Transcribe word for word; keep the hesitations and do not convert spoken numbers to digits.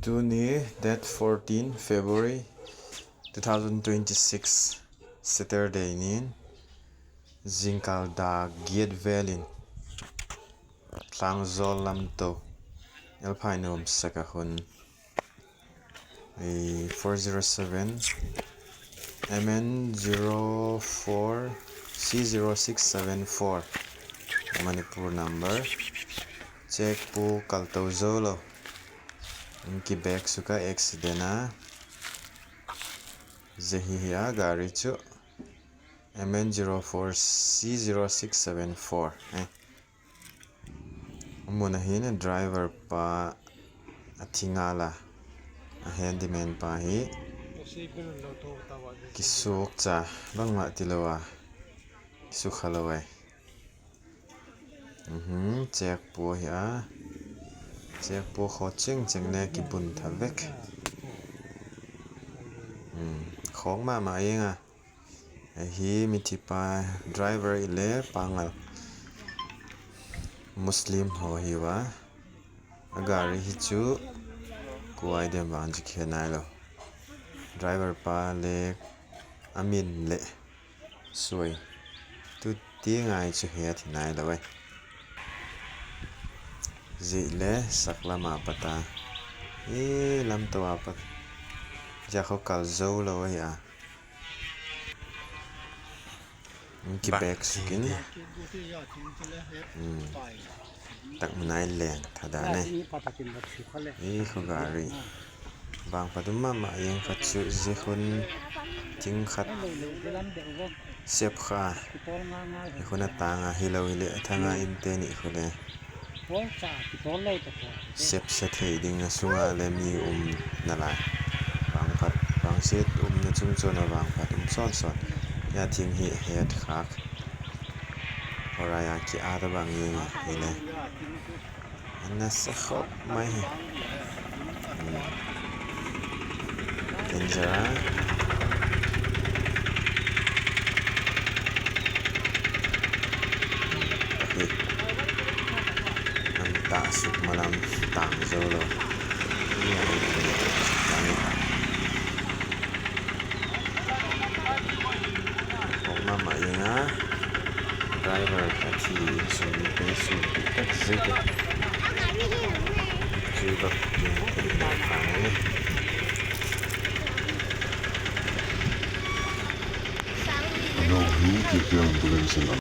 Tuni date fourteen February two thousand twenty-six, Saturday nin, jingkah dak get vel in Tlangjol lamto L phainum saka hun, eh, four zero seven M N zero four C zero six seven four, Manipur number. Check pu kalto jou lou. Inki back suka accident a. Jehi hi a gari chu M N zero four C zero six seven four. Eh. Muna hin driver pa a thinga la, a handyman pa hi kisuk cha bangma tilou a, kisukha lou ai. Mhm, check pu hi a, check pu kho cheng cheng le kibun tha vek. Hmm, khong mama eng a. Ahi mithi pa driver ile pangal Muslim ho hi va. A gari hi chu kuai dem vang chu khe nai lo. Driver pa le amin le suai. Tu ti ngai chu he thi nai lo ai. Ji le saklam a pata. E lamto a pat. Ja kho kal jou lo ai a. Ki back sukin. Hmm. Tak munai leng thada ne. Ei kho gari. Vangphat um mama eng khat chu ji khun ting khat sep kha. Ei khun a tanga hilou hile thanga in te ni khule. Sepsa thei ding a sunga le mi um nalai. Vangphat, vangset umna chung chon a vangphat um son son. Hia thing hi het khak. Horaya ki a ta bang eng a hile. Ana sa khop mai hi. Hmm. Danger a. Hi. An ta suk malam tang jou lo. Hi, hi, hi. Tang hi ta. Khong mama eng a. Driver ka thi sum ni pe sum ni tak jek. Chu bak kin kin na tang ni. Ano hi ki ambulance na.